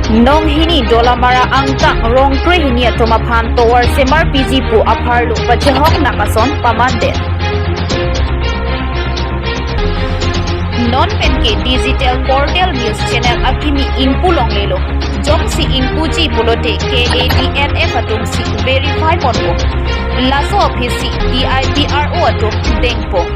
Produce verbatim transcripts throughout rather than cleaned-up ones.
Nong hini Dolamara angkang rong krehini atum aphan tovar semar piji pu apharlo pachehong nang ason pamandet. Non pen ke digital portal news channel akimi ingpu longlelo. Jongsi ingpuji pulote K A D N F atum si verify ponpo. Laso aphi si D I P R O atum dengpo.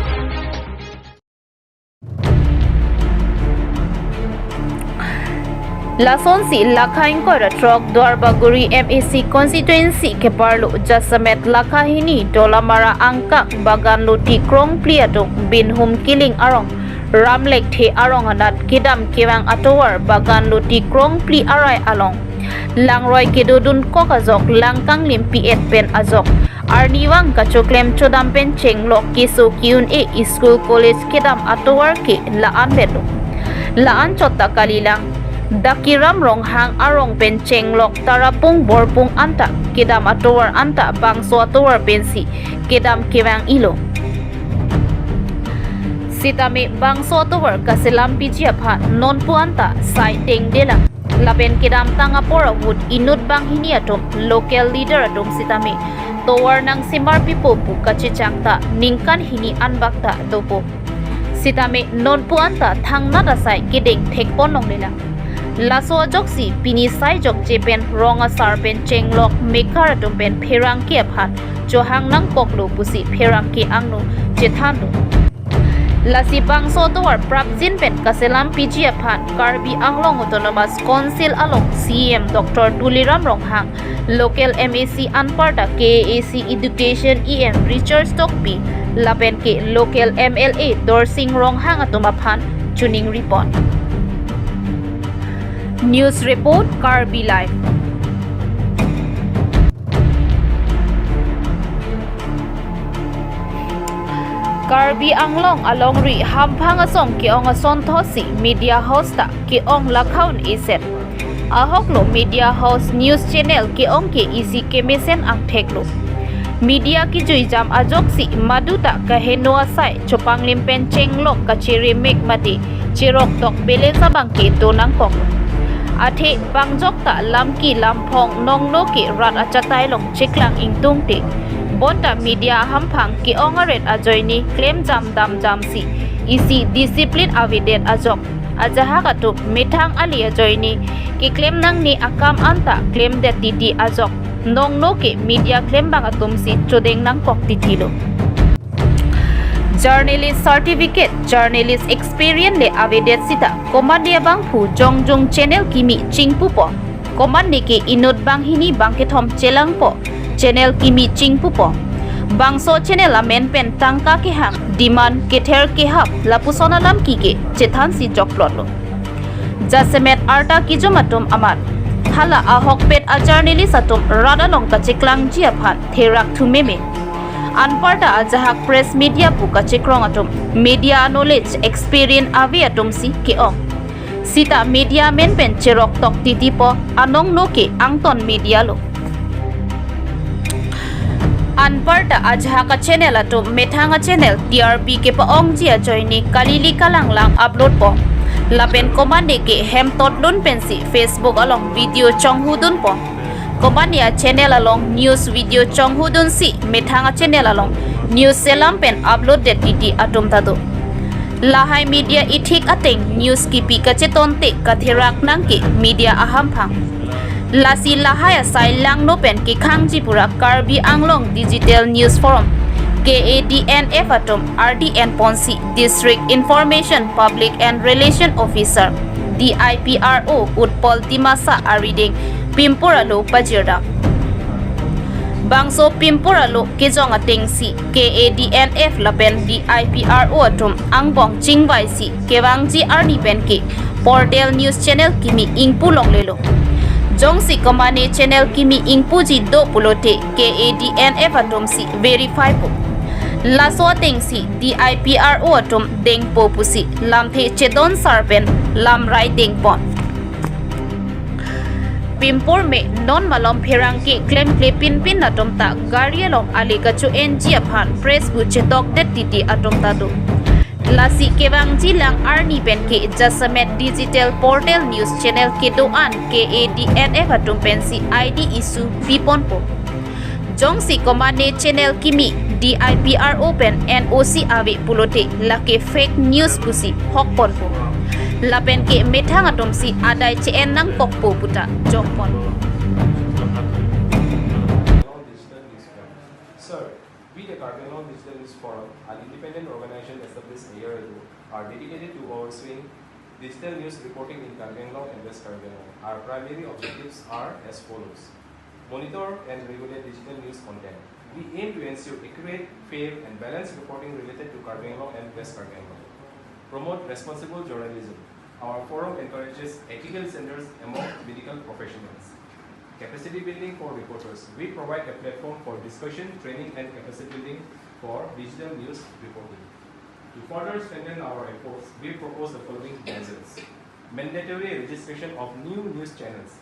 Lasonsi lakha ingkoi ra throk Duarbagori M A C constituency keparlo jasemet lakha hini Dolamara angkang Baganloti krongphli atum Binhum Killing arong Ram Lekthe arong anat kedam kevang atovar Baganloti krongphli arai along langroi kedodunkok ajok langkanglim pi-et pen ajok arnivang kachoklem chodam pen chenglok keso ke-un-e school college kedam atovar ke la-an vetlo. La-an chot ta kalilang. Dakiram Ronghang arong pen chenglok Tarapung Borpung anta kedam atovar anta bangso atovar pensi kedam kevang-ilo. Sitame bangso atovar kaselam piji aphan nonpu anta sai dengdelang. Lapen kedamtang apor ahut inut banghini atum local leader atum sitame tovar nangsemar pipo pu kachechang ta ningkan hini anbak ta dopo. Sitame nonpu anta thangnat asai kedeng thekpon longlelang. Laso ajoksi pini sai jokje pen rong asar pen chenglok mekar atum pen pherangke aphan chohang nangkoklo pusi pherangke angno chethanlo. Lasi bangso atovar prapjin pen kaselam piji aphan Karbi Anglong Autonomous Council along C E M Doctor Tuliram Ronghang, local M A C anparta K A A C Education E M Richard Tokbi lapen ke local M L A Dorsing Ronghang atum aphan choningri pon. News report, Karbi Live. Karbi Anglong alongri hamphang asong ke-ong asonthosi media house ta ke-ong lakhaun esen. Ahoklo media house news channel ke-ong ke isi kemesen angtheklo. Media kejuijam ajoksi madu ta kaheno asai chopanglim pen chenglok kacheremek mate cheroktok balance abang ke do nangkok. Athe bangjok ta lamki lamphong nongno ke rat achatai along cheklang ingtungte. Bonta media ahamphang ke-ong aret ajoine klemjam damjamsi isi discipline avedet ajok ajahak atum methang ali ajoine keklem nangne akam anta klemdet titi ajok nongno ke media klembang atumsi chodeng nangkok titilo. Journalist certificate, journalist experience le avedet sita komatne abangphu jongjung channel kimi chingpupo. Komatne ke inut banghini bangkethom chelangpo, channel kimi chingpupo. Bangso channel amen pen tangka kehang, demand kether kehap lapuson alam kike chethansi jokplotlo. Jasemet arta kijum atum amat hala ahokpet a journalist atum rat along kacheklangji aphan therak thumeme. Anparta ajahak press media pu kachekrong atum media knowledge experience ave atumsi ke-ong. Sita media amen pen cheroktok titipo, anongno ke angton media lo. Anparta ajahak a channel atum methang a channel T R P kepa-ongji ajoine kalili kalanglang upload po. Lapen komatne ke hem totlun pensi Facebook along video chonghudunpo. Komatne a channel along news video chonghudunsi methang a channel along news selam pen upload det titi atum ta do. Lahai media ithik ateng news kipi kachetonte katherak nangke media ahamphang. Lasi lahai asai langno pen kekhangji pura Karbi Anglong Digital News Forum, K A D N F atum R D N ponsi District Information Public and Relation Officer, D I P R O Utpal Dimasa arideng pimpur alo pajirdam. Bangso pimpur alo kejong atengsi K A D N F lapen D I P R O atum angbong chingvaisi kevangji arni penke portal news channel kimi ingpu longlelo. Jongsi komatne channel kimi ingpuji do pulote K A D N F atumsi verify po. Laso atengsi D I P R O atum dengpo pusi lamthe chedon sar pen lamrai dengpon. Pimpur me non malom pherangke klemkle pinpin atum ta gari along ale kacho-enji aphan press pu chetokdet titi atum ta do. Lasi kevangji lang arni pen ke jasemet digital portal news channel kedo-an K A D N F atum pensi I D issue biponpo. Jongsi komane channel kimi D I P R O pen N O C ave pulote lake fake news pusi hokponpo. Lapen ke methang atumsi adai che-en nangkokpo puta jokponpo. Sir, we the Karbi Anglong Digital News Forum, an independent organization established a year ago, are dedicated to overseeing digital news reporting in Karbi Anglong and West Karbi Anglong. Our primary objectives are as follows. Monitor and regulate digital news content. We aim to ensure accurate, fair and balanced reporting related to Karbi Anglong and West Karbi Anglong. Promote responsible journalism. Our forum encourages ethical standards among medical professionals. Capacity building for reporters. We provide a platform for discussion, training and capacity building for digital news reporting. To further strengthen our efforts, we propose the following measures. Mandatory registration of new news channels.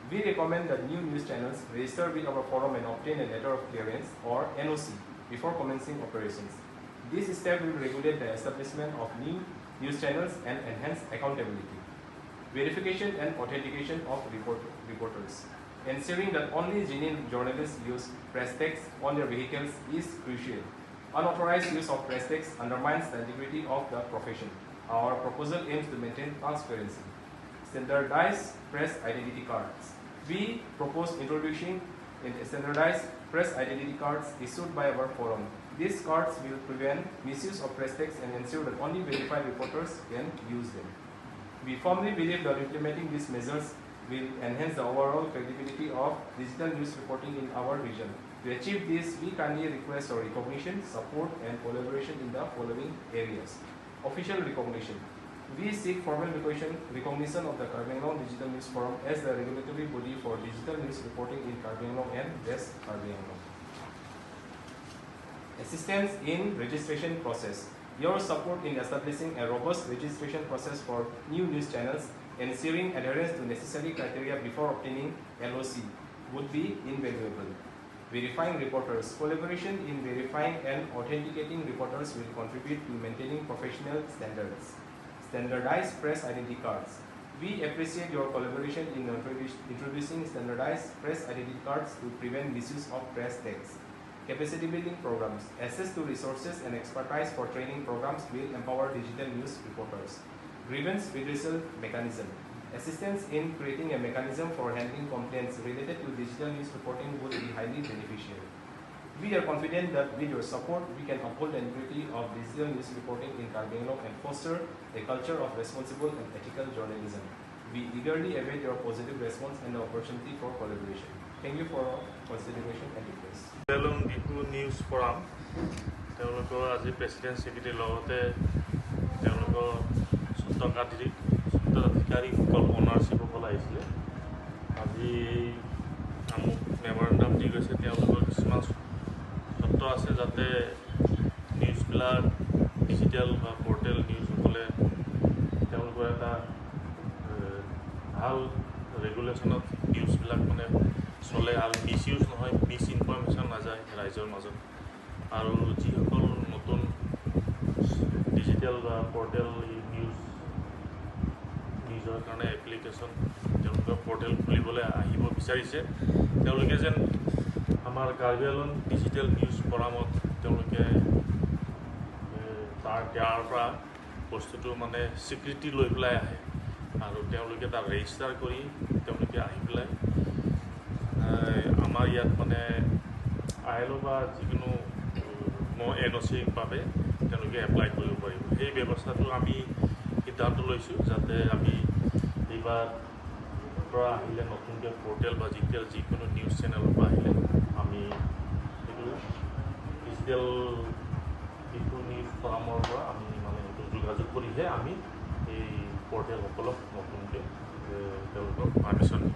We recommend that new news channels register with our forum and obtain a letter of clearance or N O C before commencing operations. This step will regulate the establishment of new news channels and enhance accountability. Verification and authentication of report, reporters. Ensuring that only genuine journalists use press tags on their vehicles is crucial. Unauthorized use of press tags undermines the integrity of the profession. Our proposal aims to maintain transparency. Standardized press identity cards. We propose introducing in standardized press identity cards issued by our forum. These cards will prevent misuse of press tags and ensure that only verified reporters can use them. We firmly believe that implementing these measures will enhance the overall credibility of digital news reporting in our region. To achieve this, we kindly request for recognition, support, and collaboration in the following areas. Official recognition. We seek formal recognition, recognition of the Karbi Anglong Digital News Forum as the regulatory body for digital news reporting in Karbi Anglong and West Karbi Anglong. Assistance in registration process. Your support in establishing a robust registration process for new news channels, ensuring adherence to necessary criteria before obtaining N O C, would be invaluable. Verifying reporters. Collaboration in verifying and authenticating reporters will contribute to maintaining professional standards. Standardized press identity cards. We appreciate your collaboration in introduce- introducing standardized press identity cards to prevent misuse of press tags. Capacity building programs. Access to resources and expertise for training programs will empower digital news reporters. Grievance redressal mechanism. Assistance in creating a mechanism for handling complaints related to digital news reporting would be highly beneficial. We are confident that with your support, we can uphold the integrity of digital news reporting in Karbi Anglong and foster a culture of responsible and ethical journalism. We eagerly await your positive response and the opportunity for collaboration. Thank you for your consideration and request. Karbi Anglong Digital News Forum, তেওঁলোকৰ আজি প্ৰেচিডেণ্ট ছেক্ৰেটাৰীৰ লগতে তেওঁলোকৰ স্বত্বাধিকাৰী, স্বত্বাধিকাৰীসকল, অ'নাৰশ্বিপসকল আহিছিলে। আজি এই আমুক মেমৰেণ্ডাম দি গৈছে, তেওঁলোকৰ কিছুমান চৰ্ত আছে যাতে নিউজবিলাক ডিজিটেল বা পৰ্টেল নিউজসকলে তেওঁলোকৰ এটা এ, ভাল ৰেগুলেশ্যনত নিউজবিলাক মানে চলে আৰু মিছ ইউজ নহয়, মিছ ইনফৰমেশ্যন নাযায় ৰাইজৰ মাজত। আৰু যিসকল নতুন ডিজিটেল বা পৰ্টেল নিউজ, নিউজৰ কাৰণে এপ্লিকেশ্যন তেওঁলোকৰ পৰ্টেল খুলিবলৈ আহিব বিচাৰিছে, তেওঁলোকে যেন আমাৰ কাৰ্বি আংলং ডিজিটেল নিউজ ফৰামত তেওঁলোকে এ, তাৰ ইয়াৰ পৰা বস্তুটো মানে স্বীকৃতি লৈ পেলাই আহে আৰু তেওঁলোকে তাত ৰেজিষ্টাৰ কৰি তেওঁলোকে আহি পেলাই এ, আমাৰ ইয়াত মানে আই এল অ' বা যিকোনো এন অ' চিৰ বাবে তেওঁলোকে এপ্লাই কৰিব পাৰিব। সেই ব্যৱস্থাটো আমি সিদ্ধান্ত লৈছোঁ যাতে আমি এইবাৰ পৰা আহিলে, নতুনকৈ পৰ্টেল বা ডিজিটেল যিকোনো নিউজ চেনেলৰ পৰা আহিলে আমি এইটো ডিজিটেল ডিফু নিউজ ফৰামৰ পৰা আমি মানে এইটো যোগাযোগ কৰিহে আমি এই পৰ্টেলসকলক নতুনকৈ এ, তেওঁলোকক পাৰ্মিশ্যন দিম।